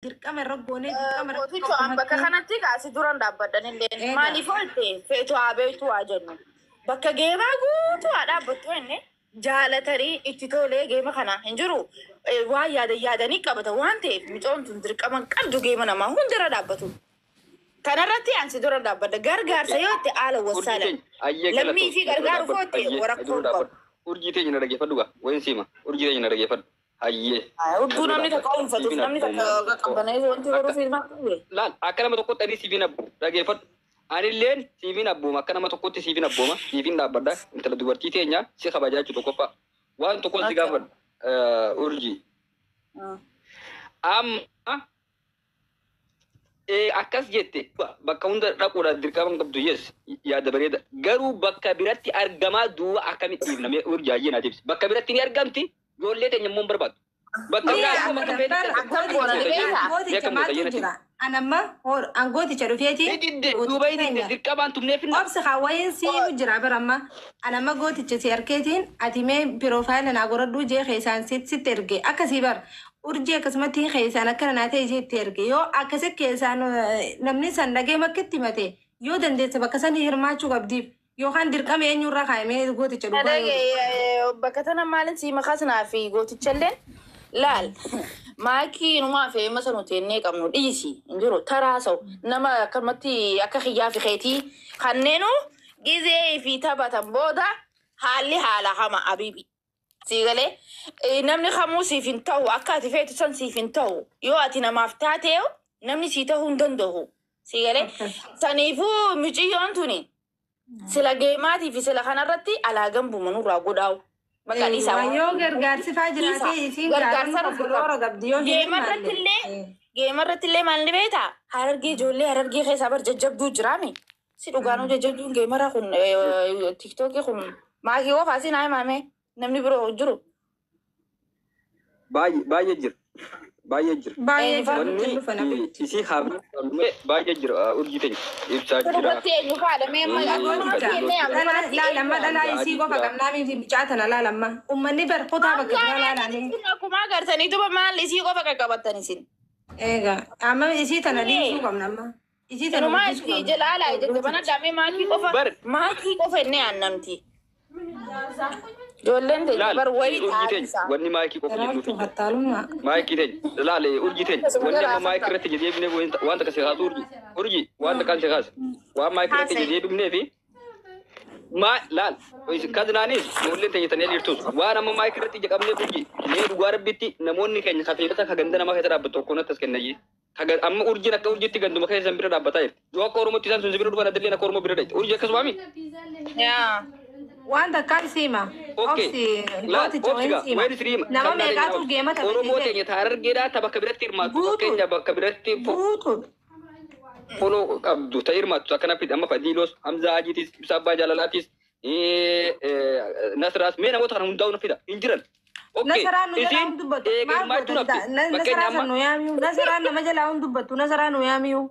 Dirqama irra goonee dirqama irra Gooticho, an bakka kanatti kaasi duran dhaabbadhan illee maaliif oolte feetu haa beektu haa jennu. Bakka geemaa guutuu haa dhaabbattu inni jaalatanii itti tolee geema kana hin jiru. Waan yaadan yaadanii qabata waan ta'eef, micoon tun dirqama hin qabdu geema namaa hundirra dhaabbatu. Kanarratti ansi dura dhaabbadha. Gargaarsa yoo itti haala wassaalan. Lammii fi gargaaru footte warakkoo qabu. Urjii teenya na dhaggeeffadhu gaa, wayin siima, urjii teenya na dhaggeeffadhu. Hayyee. Hudduu namni takka uunfatuuf namni takka qabbaneessu wanti godhuuf ilmaan qabu. Laal, akka nama tokkotti ani siifin abbu dhaggeeffadhu. Anilleen siifin abbooma, akka nama tokkotti siifin abbooma, siifin dhaabbadha. Intala dubartii teenya si kabajaa jechuudha tokkoffaa. Waan tokkoon si gaafadha, urjii. Amma akkas jette, bakka hunda dhaquudhaaf dirqama hin qabdu, yes, yaada bareeda. Garuu bakka biratti argamaa duuba akkamitti dhiifna? Mee urjii, hayyee naaf ibsi. Bakka biratti ni argamti, ijoollee teenya immoo hin barbaaddu. Bakka biraa immoo bakka feetetti Akkam goona ni beektaa? Gooticha, maaltu jira? Anamma an gooticha dhufeeti. Ni didde, duuba ni didde, dirqamaan tumnee finna. Obsi, haa siimu jira bara amma. Anamma gooticha si harkeetiin ati mee profile naa goradhuu jee keessaan sitti erge, akkasii bar urjii akkasumatti keessaan akkana naa ta'e itti erge. Yoo akkasi keessaan namni san dhagee makkitti himate, yoo dandeesse bakka san hirmaachuu qabdiif yookaan dirqama eenyurraa kaa'amee, gooticha, dhugaa yoo Dhagee, bakka tana maalin sii makaasnaa fi gootichalleen laal, maakii inumaa fi eema sanu teennee qabnu dhiisi hin jiru taraasa'u nama akkanumatti akka kiyyaa fi keetii kanneenu gizee fi taphatan booda haalli haala hama abiibi. Sii galee, namni kamuu siif hin ta'u, akka ati feetu san siif hin ta'u. Yoo ati namaaf taatee namni sii ta'uu hin danda'u. Sii galee, saniifuu miciyyoon tuni sila geemaatii fi sila kanarratti alaa gambuma nurraa godhaa'u. Maqaan isaa Yoo gargaarsi faa jiraate isiin Gargaarsa gaariin obboloo qabdi yoo hin Geemarratti illee, geemarratti illee maal ni beektaa? Harargee, ijoollee Harargee keessaa bar jajjabduu jiraami. Si dhugaanuu jajjabduun geemara kun TikTokii kun maakii qofaa si naa himame, namni biroo hin jiru. Baay'ee baay'ee jira. Baay'ee jira. Baay'ee jira. Wanni isii haabni baay'ee jira, urjii teenya ibsaa jira. Dubartii eenyu faadha mee? Laalamma, dhalaa isii qofa qabnaa miti, bicaa tana laalamma. Uummanni bar kutaa bakka biraa laalanii. Akkuma agartanii duba maal isii qofa qaqqabattan isin. Egaa amma isii tana dhiisuu qabna amma. Isii tana Inumaa guddisuu itti qabna. jala alaa jette bana damee maakii qofa Bar- maakii qofa inni aannamti. Ijoolleen teenya Laal, bar wayii urjii teenya taasisaa. wanni maakii qofa jennuuf Daraartuu hin jiru. hattaalummaa. Maakii teenya laal, urjii teenya wanni amma maakii irratti jedheebinee waan takka si kaasu, urjii, urjii, waan takka si kaasu, waan maakii irratti jedheebinee fi maa laal kazinaanis ijoolleen teenya tanii jirtus waan amma maakii irratti ija qabneef, urjii, mee dhugaa rabbitti namoonni keenya kafeerata ka ganda namaa keessa dhaabbatu tokko natti as kennayyee. Amma urjiin akka urjiitti ganduma keessa san bira dhaabbataa jirti. Yoo akka Oromootti isaan sun si bira dhufan, adilleen akka Oromoo bira dhaqxe. Urjii akkasumaami? Yaa. Waan takkaan siima. Okay. Obsi, Laal, gooticha obsi wayin gaa, siima. wayin siriima. Nama meeqaatu geema Oromoo taphatee teenya ta Harargeedhaa ta bakka biratti hirmaattu, Guutuu. fakkeenya bakka biratti guutuu. foloo qabdu ta hirmaattu akkana fidi amma Fadiilos, Hamzaa Hajiitis, Ibsa Abbaa Jaalalaatis, Nasraas, mee namoota kana hundaa'u na fida hin jiran. Okay. Nasaraan nu jalaa Isiin hin dubbattu. eega Maal hirmaachuu goota? nafti. Fakkeenya Nasaraa amma san nu yaamiyu. Nasaraan nama jalaa hin dubbattu. Nasaraa nu yaamiyu.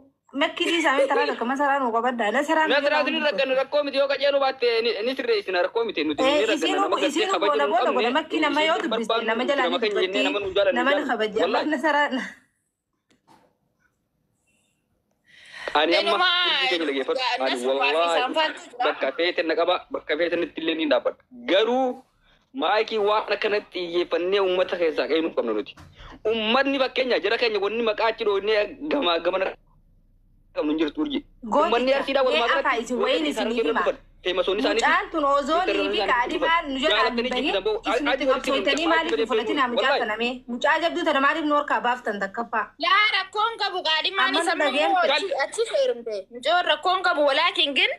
Makkii isaanii taraa takka masaraa nu qabadda. Nasaraan nu jalaa Nasraas hin ni dubbattu. rakkanna, rakkoo miti, yoo qajeeluu baatte ni sirreessina, rakkoo miti, nuti ni rakkanna, Isiin nama gartee isiin kabaja booda nu booda qabne godha makkii nama yoo isiin dubbiste barbaannu nama nuti jalaa nama ni keenya jennee dubbatti, nama nu jaalannu nama ni jaalannu. kabaji. Amma Wallaahi. nasaraan Ani amma Inumaa urjii keenya dhaggeeffadhu. Ani Nasruu fi wallaahi isaan faatu jira. bakka feete na qaba, bakka feetanitti illee ni dhaabbadha. Garuu maayikii waan akkanatti xiyyeeffannee uummata keessaa qe'inuu qabna nuti. Uummanni fakkeenya jara keenya wanni maqaa achi dhoofnee gamaa gamana qabnu hin jirtu, urjii. Uummanni Gooticha Arsiidhaa mee walumaa akka galatti isin wayin isaan isinii hima. dhufan. Teemasoonni isaaniitis Mucaan tun ozoonii fi kaadhimaan nu jalaa hin jaalatanii bahin jibbisan boo isinitti achi walitti qabsootanii maaliif hin fudhatinaa mucaa Wallaahi. tana? Mee mucaa jabduu tana maaliif nu harkaa baaftan takkaffaa? Laa, rakkoon qabu, qaadhimaan Amma isa nu immoo dhageen achi achi feerumte. Mucaan rakkoon qabu, walaakin gin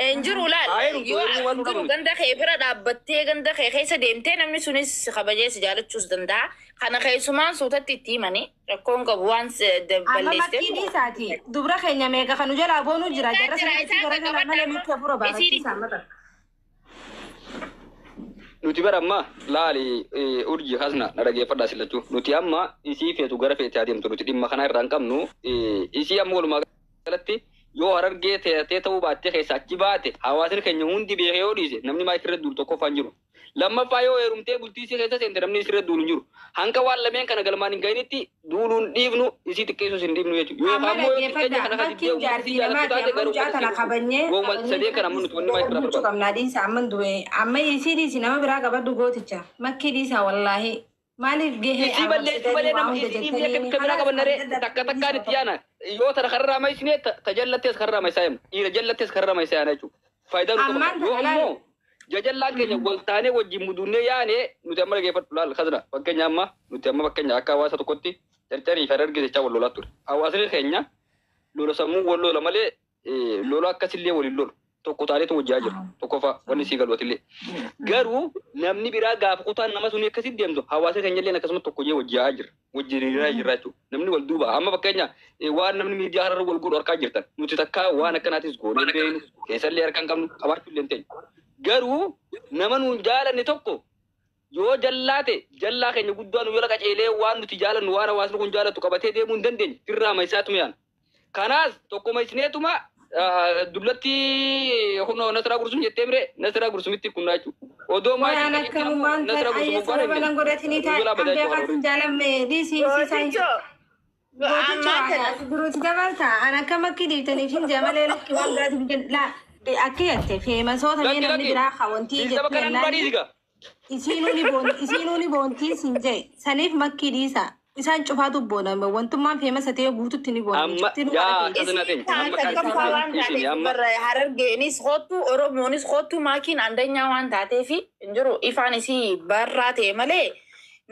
hin jiru laal. Haa heerumtu, Yoo heerumuu waan hin nu jiru qabnu. ganda kee bira dhaabbattee ganda kee keessa deemtee namni sunis si kabajee si jaalachuus danda'a. Kana keessumaan suutatti itti himanii rakkoon qabu waan Amma balleessite. makkii dhiisaati. Dubra keenya meeqa kan nu jalaa boonuu jira. Jarra Jira, sanitti isaan gara jalaa malee qaqqabadha. nutti hafuura baafachiisa amma takka. Nuti bara amma laali, urjii kasna na dhageeffadhaa sillachuu. Nuti amma isii feetu gara feete adeemtu, nuti dhimma kana irraa hin qabnu. Isii amma walumaa galatti Yoo Harargee ta'ee ta'uu baattee keessa achi baate hawaasni keenya hundi beekee yoo dhiise namni maayikii irra duulu tokkoffaan jiru. Lammaffaa yoo heerumtee bultii isii keessa seente namni isirra duulu hin jiru. Hanga waan lameen kana galmaan hin gahinitti duuluun dhiifnu isii xiqqeessuus hin dhiifnu jechuudha. Amma Yookaan immoo yoo xiqqeenya dhaggeeffadhaa kana kan makkiin diddee uummata isii jaartii jaallattu namaati taate amma garuu mucaa uummata tana isii kabanyee wooma kabanyee sadeen kana amma nuti wanni maayikii irraa bulchuu barbaadu. qabnaa dhiisa amma du'e amma isii dhiisi nama biraa qabadhu gooticha makkii dhiisa wallaahi maaliif gahee Isii balleessu arrabsitanii malee waa nama hunda isii dhiifnee jettanii akka biraa kanaas qabannaree adda takka adda takkaan dhiisa itti yaana. Yoo tana karraa maayisnee tajallattees karraa maayisaa himna. Dhiira jallattees karraa maayisaa yaana jechuudha. Faayidaa nu qaba. Ammaan Yoo tana laal ammoo jajallaan keenya wal taanee wajjin mudunnee yaane nuti amma dhageeffadhu laal kasna fakkeenya amma nuti amma fakkeenya akka hawaasa tokkotti carcarii fi harargee jechaa wal lolaa ture. Hawaasni keenya lola sammuu wal lola malee lola akkasillee waliin lolu. Tokko taaneetu wajjaa jira. Tokkoffaa wanni sii galuutillee. Garuu namni biraa gaafa kutaan nama suni akkasitti deemtu hawaasa keenya illee akkasuma tokko jee wajjaa jira. Wajjin hiriiraa jira jechuudha. Namni wal duuba. Amma fakkeenya waan namni miidiyaa hararra wal godhu harkaa jirtan. Nuti takkaa waan akkanaatis goonee hin beeknu. Keessallee harka hin qabnu qabaachuu illee hin teenyu. Garuu nama nuun jaalanne tokko yoo jallaate jallaa keenya guddaa nu yola qaceelee waan nuti jaalannu waan hawaasni kun jaalatu qabatee deemuu hin dandeenye. Firraa maisaatuma yaana. Kanaas tokko maisneetuma dullatti kunoo Nasraa Gursum jettee mire Nasraa Gursumitti kunnaa jechuudha. Odoo waan maayikii akkamumaan Nasraa Gursum ayya gubbaa sababa nan godhatanii nu jalaa ta'an badaa jechuudha. beekaatiin jaalamne dhiisii siisaa Gooticho gooticha ammaan tana duruuti dabalta an akka makkii dhiiftaniif hin jee malee lakki waan biraatiif jedha akka jette feemasoota mee Lakki namni lakki biraa kawantii saba jette kanaan duraa dhiisi gaa. Isiinuu ni boontii siin jee saniif makkii dhiisa isaan cufaatu booname wantummaan feemasa ta'e guututti ni booname Amma cuftinuu yaa kadhate kasana Isiin teenya amma taan kan takkaffaa waan isin taateef amma barra Harargeenis kottu Oromoonis kottu maakiin andanyaa waan taateef hin jiru ifaan isii barraa ta'e malee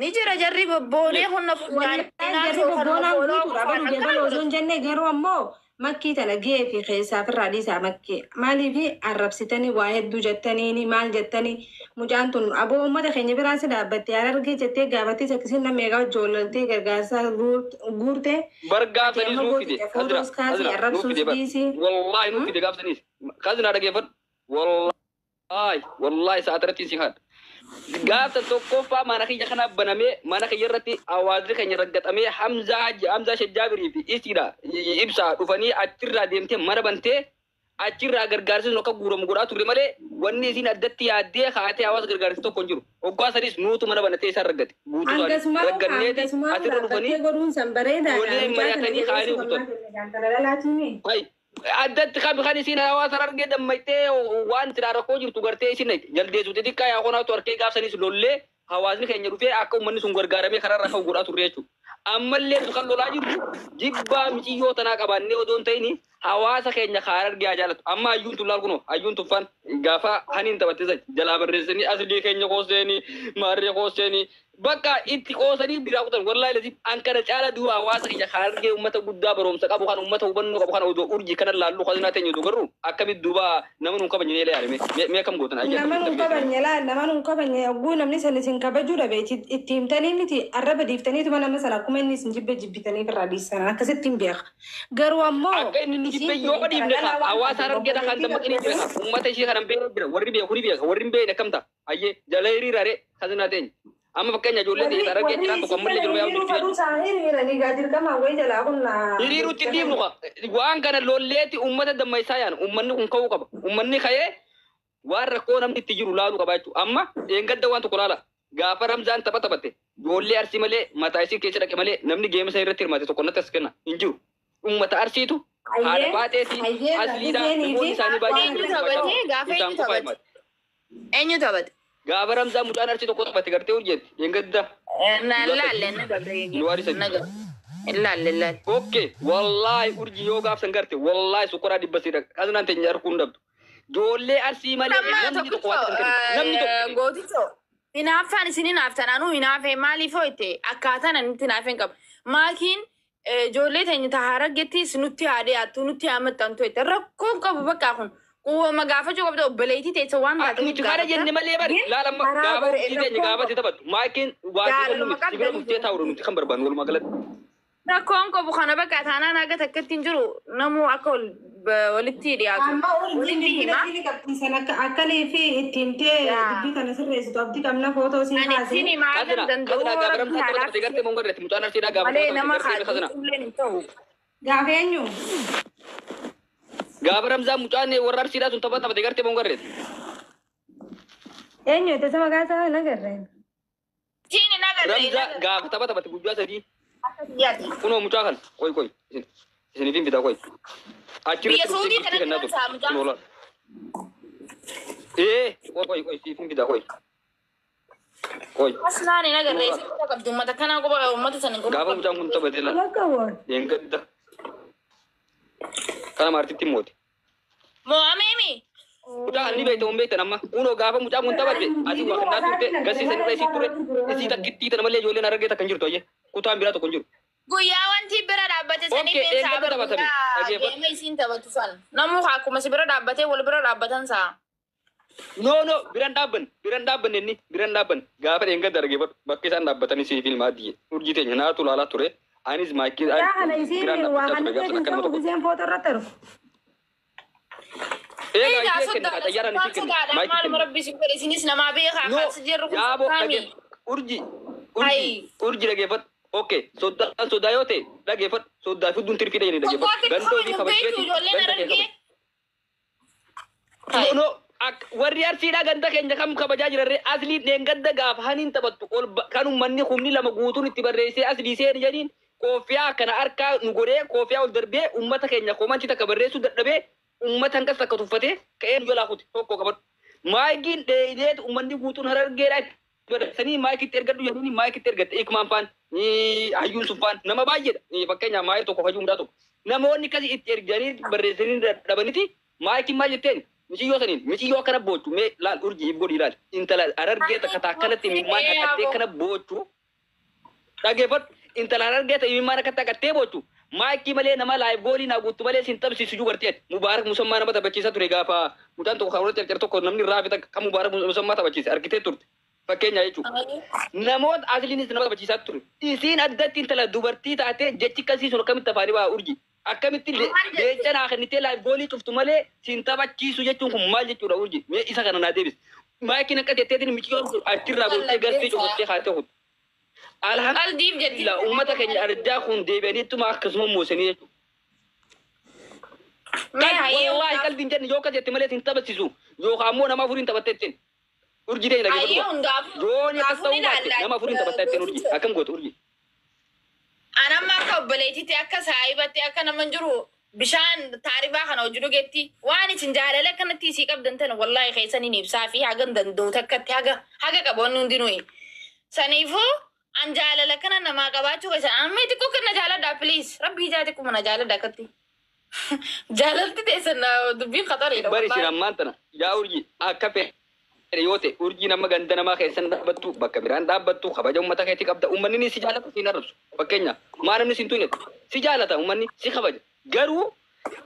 ni jira jarri bobboonee humna Wallaahi funyaanii jarri naasoo kanuma bobboonaan booloo guutuudha qofaan baru akkana jabal osoo godhatu. hin jenne garuu ammoo makkii tana gahee fi keessaa ofirraa dhiisaa makkii maaliif arrabsitanii waa hedduu jettanii maal jettanii mucaan tun aboo uummata keenya biraa si dhaabbattee harargee jettee gaafattis akkasiin nama eegaa joolaltee gargaarsa guurte bar ati gaafsaniis amma nuu fide gooticha kasna footoos kaasii kasna nuu arrabsuus fide bar dhiisii. wallaahi nuu fide gaafsaniis kasna dhageeffadhu wallaahi wallaahi sa'a irratti isin haadha. Gaafsa tokkoffaa mana kiyya kana banamee mana kiyya irratti hawaasni keenya raggaxamee Hamzaa Hamzaa Shajjaabirii fi isiidha ibsaa dhufanii achirraa deemtee mana bantee achirraa gargaarsi sun akka guuramu godhaa turre malee wanni isiin addatti yaaddee kaatee hawaasa gargaarsi tokko hin jiru. Hoggaa sanis nuutu mana banatee isaan raggate. Guutuu isaanii Hangasumaa ragganneeti hangasumaa asirra dhufanii dhaabbattee godhuun san bareedaadha. waliin Mucaa tana mari'atanii kaanii jabeessuu kutan. qabnaa jaalala lalaatiini. Hai, addatti kan kan isin hawaasa argee dammaytee waan silaa rakkoo jirtu gartee isin jaldeessu xixiqqaa yaa konaatu harkee gaafsanis lollee hawaasni keenya dhufee akka uummanni sun gargaaramee karaa irra ka'u godhaa turre jechuudha. Ammallee nu kan lolaa jirru jibbaa miciyyoo tanaa qabaannee odoo hin ta'in hawaasa keenya karaa argee haa jaalatu. Amma hayyuun tun laal kunoo hayyuun tuffaan gaafa haniin taphatte san jalaa barreessanii aslii keenya kooseenii maarree kooseenii bakka itti qoosanii biraa kutan wallaahi lazim an kana caala duuba hawaasa keenya karaa argee uummata guddaa barumsa qabu kan uummata hubannoo qabu kan odoo urjii kana laallu kan teenya odoo garuu akkamitti duuba nama nuun kabajne illee yaadame mee akkam gootan ayyaa Nama akkamitti nuun dandeessan. kabajne laa nama nuun kabajne oguu namni san isin kabajuu dhabe itti himtanii miti arraba dhiiftaniituma nama sana akkuma inni isin jibbe jibbitanii irraa dhiisan akkasitti hin beeka. Garuu ammoo Akka inni nu jibbe isiin yoo tun dhiifne intala ka dhalaa waan hawaasa taate argeedha kan obboleettii dammaqinii jira qabdanii ka uummata ishee kanan beekne jira warri beeku ni beeka warri hin beekne akkam ta'a ayyee jala hiriiraare kasinaa teenya. Amma fakkeenya ijoollee warri ta'e argee warri jiraan tokko isin ammallee jala jiru yaa'u hiriiruu jirti fedhuu jechuudha. isaa hiriiranii gaa dirqama wayii jalaa kun Hiriiruutti hin dhiifnu ka waan kana lolleetti uummata dammaysaa yaana uummanni kun ka'uu qaba uummanni ka'ee waan rakkoo namni itti jiru laaluu qaba jechuudha. Amma eengadda waan tokko laala gaafa Ramzaan tapha taphatte ijoollee arsii malee mataa isii keessa dhaqe malee namni geema sana irratti hirmaate tokko natti as kenna hin jiru. Uummata arsiitu haadha Hayyee baaxeetii hayyee asliidha gaazexeenii namoonni fi isaanii baay'een Eenyu irratti hirmaachaa taphatee turan gaafa isaan eenyu qofaa taphate? hirmaate. Eenyu taphate? Gaafa Ramzaan mucaan arsii tokko taphate gartee hojjette eengadda Na guyyaa laalle sadii na gabra Januwaarii na 3. gabra. Laalle laalle. Okay, wallahi urjii yoo gaafsan garte wallahi sukkaraa dhibba siidha kasnaan teenya arguu hin dhabdu. Ijoollee arsii malee Amma namni tokko tokkicho waan kan kennu namni tokko. gooticho hinaaffaan isin hinaaftan anuu hinaafee maaliif hoyte akkaataan ani itti hinaafeen qaba. Maakiin ijoollee teenya ta harargettis nutti haa dhiyaattu nutti haa maxxantu jette rakkoon qabu bakka kun quwwama gaafachuu qabda obboleettii teessa waan taateef Nuti kana gaafatta. jenne malee bari Gin laala amma karaa gaafa bare urjii teenya rakkoon gaafa qabu itti taphattu maakiin waa si jaalaluma kennu miti si bira qabdanii dhuftee taa'uudha nuti kan barbaannu walumaa galatti. Rakkoon qabu kana bakka taanaan haga takkatti hin jiru namuu akka walitti dhiyaatu Amma urjiin walitti bilbila hima. isii qabsiisan akka akkanii fi itti himtee Yaa. dubbii kana sirreessitu abdii qabna footoo sii Ani kaasee. ittiin himaa Kasna hagam danda'u kasna gaafa rabbi Ramzaan haa tapha taphate gartee laaffisee moo garreetti mucaan arsiidhaa gaafa malee tapha nama taphate gartee kasna. kaadhiisulleen hin ta'u. Gaafa eenyu? Gaafa Ramzaa mucaan warra Arsiidhaa sun tapha taphate gartee bongarreeti. Eenyu itti sama maqaa isaa hin agarreen. Siin hin agarre. Ramzaa gaafa tapha taphate guyyaa 3. Akka biyyaati. Kunoo mucaa kana qoy qoy isiniifin bitaa qoy. Biyya Achirratti dhuftee Suudii giftii kana kennaa jiran turte. saa mucaan. Kunoo laal. Ee qoy qoy qoy siifin bitaa qoy. Qoy. Asnaan hin agarre isin quba qabdu uummata kanaa quba uummata sana quba Gaafa qabdu. mucaan kun taphate laal. Bakka woon. Yeengadda. Kana maartitti mooti. Mo'ameemi. Mucaa ni beekta hin beektan amma. Kunoo gaafa mucaan kun taphate asii waa kennaa turte gasiisan irra isii ture isii takkittii tana malee ijoolleen argee takka hin jirtu ayyee kutaan biraa tokko hin jiru. Guyyaa wanti bira dhaabbate sanii Okay, beensaa eeggadda bar taphatame. guyyaa Dhageeffadhu. geema isiin taphatu san. Namuu akkuma si bira dhaabbatee wal bira dhaabbatan saa. No no biran dhaabban biran dhaabban inni biran dhaabban gaafa dheengadda argeeffadhu bakka isaan dhaabbatanii siif ilma adii urjii teenya naatu laalaa ture anis maayikii Yaa kana isiin biraan waa dhaabbachaa kan ture nuti gaafa sana hin akka nama ta'u tokko. giseen footoo irratti argu. Eegaa Egaa ishee kenne sodaadha xayyaaraan soddaan ishee kenne sodaadha maayikii maaluma kenne. rabbi isin godhe isinis namaa beekaa No kaas jirru kun yaaboo soddaami. dhagee urjii urjii Ayi. urjii dhageeffadhu. Okay soddaan sodaa yoo ta'e dhageeffadhu soddaa fi tirfii dhageenye dhageeffadhu Waggooti ganda ofii qofa hin beektu kabajeeti ijoolleen ganda kee argee. kabaje. No, no, warri Arsiidhaa ganda keenya kam kabajaa jirarree asliin dheengadda gaafa haniin taphattu ol kan uummanni humni lama guutuun itti barreessee aslii seeni jedhiin koofiyaa kana harkaa nu godhee koofiyaa ol darbee uummata keenya koomantii takka barreessuu dadhabee uummata hanqas takka tuffatee ka'ee nu jalaa kuti tokko qabadhu. Maayikiin dheeyideet uummanni guutuun harargeedhaa itti barreessanii maayikitti ergadhu jedhanii maayikitti ergatte ikmaan faan hayyuun sun faan nama baay'eedha. Fakkeenyaaf maayii tokko hayyuu hundaa tokko. Namoonni akkasii itti erganii barreessanii dadhabaniiti maayikiin maal jetteen Miciyyoo saniin miciyyoo akkana boochu mee laal urjii godhi ilaal intala harargee takka taakkanatti imimmaan haqattee akkana boochu dhageeffadhu intala harargee ta'e imimmaan akkatti haqattee boochu maayikii malee nama laayif goolii naa guuttu malee sin tapsiisu juu garteet Mubaarak Musammaa nama taphachiisaa ture gaafa mucaan tokko kan walitti carcar tokko namni irraa fi kan Mubaarak Musammaa taphachiise argitee turte fakkeenya jechuudha. Namoota asliinis nama taphachiisaa ture. Isiin addatti intala dubartii taatee jechi akkasii sun akkamitti afaanii ba'a urjii. Akkamitti leenca naa kennitee laayif goolii cuftu malee siin taphachiisu jechuun kun maal jechuudha urjii. Mee isa kana naa deebis. Maayikiin akka jetteetiin miciyyoon achirraa gootee gartee cufattee kaatee kutu. Qaldiif jetti. Alhamdulillah uummata keenya arjaa kun deebi'aniittuma akkasuma moosanii jechuudha. Mee hayyee Wallaahi qalbiin jenne yoo akkas jette malee siin taphachiisu yookaan ammoo nama afuriin taphattee ittiin. Urjii ta'e hayyee dhageeffadhu. hundaafuu Yooni akkas hundaafuu ta'uu ni baatte ilaalla. nama afuriin taphattee ittiin urjii akkam gootu urjii. Anamma akka obboleetitti akka saayibatti akka nama hin jiru bishaan taaribaa kana hojii dhugetti waan isin jaalala akkanatti isii qabdan tana wallaahi keessaniin ibsaa fi haga hin danda'u takkatti haga haga qaboonni hundinuu. Saniifuu an jaalala kana namaa qabaachuu keessan amma xiqqoo kana jaaladha please rabbii ijaa xiqquma na jaaladha akkatti. Jaalalti teessan dubbiin qaxariidha Bari isin wallaahi. ammaan tana yaa urjii akka fedhe yoo ta'e urjii nama ganda namaa keessan dhaabbattu bakka biraan dhaabbattu kabaja uummata keetii qabda uummanni ni si jaalata si hin arrabsu fakkeenya maa namni si hin tuqne si jaalata uummanni si kabaja garuu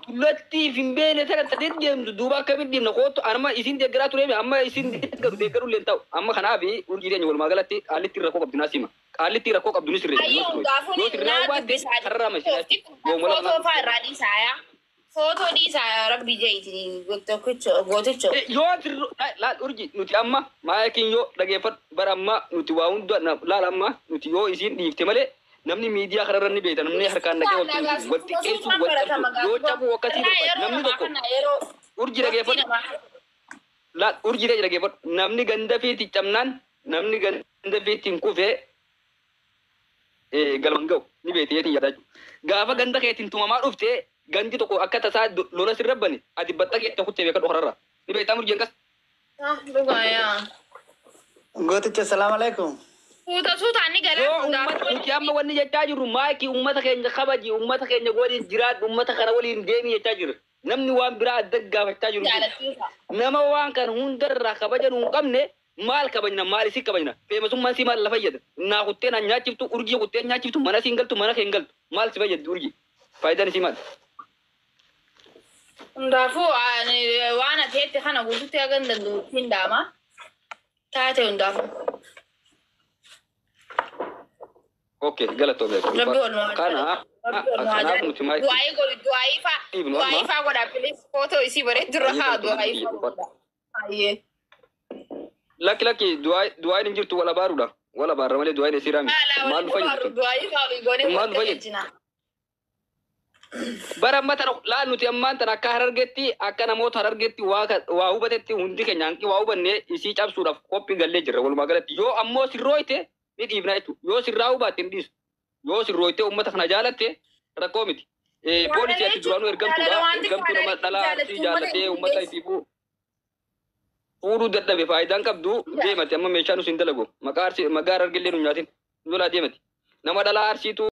tullattiif hin beekne tana ta'ee deemtu duuba akkamitti deemna kootu anama isin deeggaraa ture amma isin deeggaru deeggaru illee hin ta'u amma kanaaf urjii teenya walumaa galatti qaallitti rakkoo qabdu naa sima qaallitti rakkoo qabdu ni sirreessa Hayyee hundaafuu yoo sirraa naa baatte dubbisaa karraa mashinaatti yoomala footoo fa'aa irraa dhiisaa Footoo dhiisaa rabbii jeeti gooticho. Yoo sirru laal urji nuti amma maayakiin yoo dhageeffadhu bara amma nuti waa hunda laal amma nuti yoo isiin dhiifte malee namni miidiyaa kanarra ni beekta namni harkaan dhaqee wal xiqqeessu wal xiqqeessu wal cabsu yoo cabuu akkasii barbaada namni tokko urji dhageeffadhu laal urji dhageeffadhu namni ganda fiitti cabnaan namni ganda fiitti hin kufee galman ga'u ni beekte jeetiin yaadaa gaafa ganda keetiin tumamaa dhuftee gandi tokko akka tasaa lola sirra bane ati baxxa keetti kuttee beekadhu kararra ni beektaa murjeen kas Gooticha salaam alaikum. Suuta suutaan ni yoo galaa uummata nuti amma wanni jechaa jirru maayikii uummata keenya kabaji uummata keenya waliin jiraadhu uummata kana waliin deemi jechaa jirra namni waan biraa adda gaafachaa jiru nama waan kana hundarraa kabaja nu hin qabne maal kabajna maal isii kabajna feemasummaan sii maal la fayyada naa kuttee na nyaachiftu urjii kuttee nyaachiftu mana siin galtu mana kee hin galtu maal si fayyaddi urjii faayidaan isii maal Hundaafuu waan ati jette kana guututti haga hin danda'utti hin dhaama. Taate hundaafuu. Okay galatoomee Rabbi walumaa kana Rabbi walumaa kanaaf nuti maayikii Du'aayii godhi du'aayii faa Ibnu du'aayii amma faa godha please footoo isii bareeddu irra haa du'aayii faa godha. Hayyee. Lakki lakki du'aayin hin jirtu wal abaaruudha wal abaarra malee du'aayin isii raami Haala maal nu waliin fayyadu du'aayii faa goonee Maal nu walitti fayyadu? galchina. Bara amma tana laal nuti ammaan tana akka Harargetti akka namoota Harargetti waa hubatetti hundi keenya hanqi waa hubanne isii cabsuudhaaf qophii gallee jirra walumaa galatti. Yoo ammoo sirrooyte ni dhiifna jechuudha. Yoo sirraa hubaatte hin dhiisu. Yoo sirrooyte uummata kana jaalatte rakkoo miti. Poolisii ati duraanuu ergamtuudha. Ergamtuu nama dhalaa Arsii jaallatee uummata isiifuu fuudhuu dadhabe faayidaan qabdu deemati amma meeshaa nus hin dalagu. Maqaa Arsii maqaa Harargellee nu nyaatin. Nu laa deemati. Nama dhalaa Arsiitu